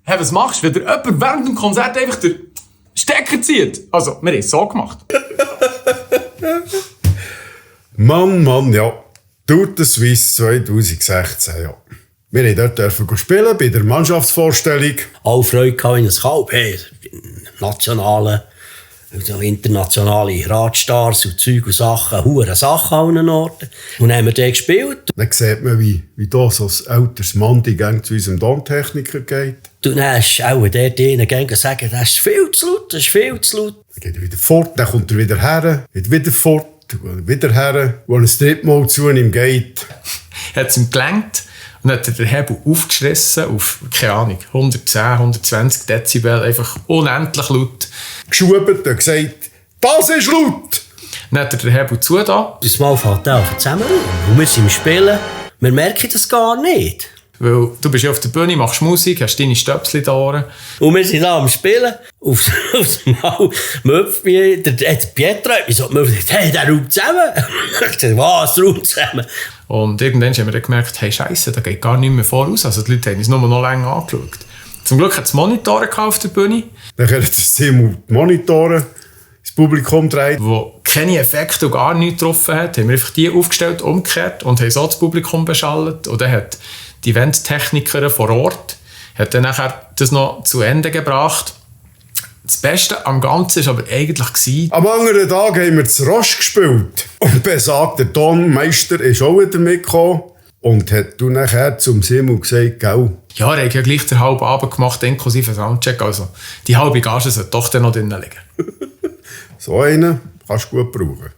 Hey, was machst du, wenn dir jemand während dem Konzert einfach den Stecker zieht? Also, wir haben es so gemacht. Mann, ja. Tour de Suisse 2016, ja. Wir durften dort spielen bei der Mannschaftsvorstellung. Alle Freude gehabt in ein Kalb. Hey, nationale, also internationale Radstars und Zeug und Sachen, hure Sachen an allen Orten. Und dann haben wir dort gespielt. Dann sieht man, wie da so ein älteres Mann die Gang zu unserem Tontechniker geht. Und dann hast du auch dort ihnen sagen, das ist viel zu laut, das ist viel zu laut. Dann geht er wieder fort, dann kommt er wieder her, geht wieder fort, wieder her. Wo ein Drittmal zu ihm geht. Hat es ihm gelenkt und hat den Hebel aufgeschissen auf, keine Ahnung, 110, 120 Dezibel, einfach unendlich laut. Geschoben und gesagt, das ist laut! Dann hat er den Hebel zugetan. Das Mal fällt er auf zusammen. Und wir sind im Spielen, wir merken das gar nicht. Weil du bist ja auf der Bühne, machst Musik, hast deine Stöpsel in den Ohren. Und wir sind da am Spielen. Auf das Mal möpft mich der Pietro. Ich so, hey, der raubt zusammen. Ich sage, was, raubt zusammen? Und irgendwann haben wir dann gemerkt, hey, Scheiße, da geht gar nicht mehr voraus. Also die Leute haben uns nur noch länger angeschaut. Zum Glück hat es Monitore auf der Bühne. Dann hat das Team auf die Monitore ins Publikum gedreht. Wo keine Effekte und gar nichts getroffen hat, haben wir einfach die aufgestellt, umgekehrt und haben so das Publikum beschallt. Und dann hat die Event-Technikerin vor Ort hat dann nachher das noch zu Ende gebracht. Das Beste am Ganzen war aber eigentlich... Am anderen Tag haben wir das Rost gespielt. Und besagter Tonmeister ist auch wieder mitgekommen und hat dann nachher zum Simon gesagt, gell? Ja, er hat ja gleich den halben Abend gemacht, inklusive Soundcheck. Also die halbe Gage sollte doch dann noch drin liegen. So einen kannst du gut brauchen.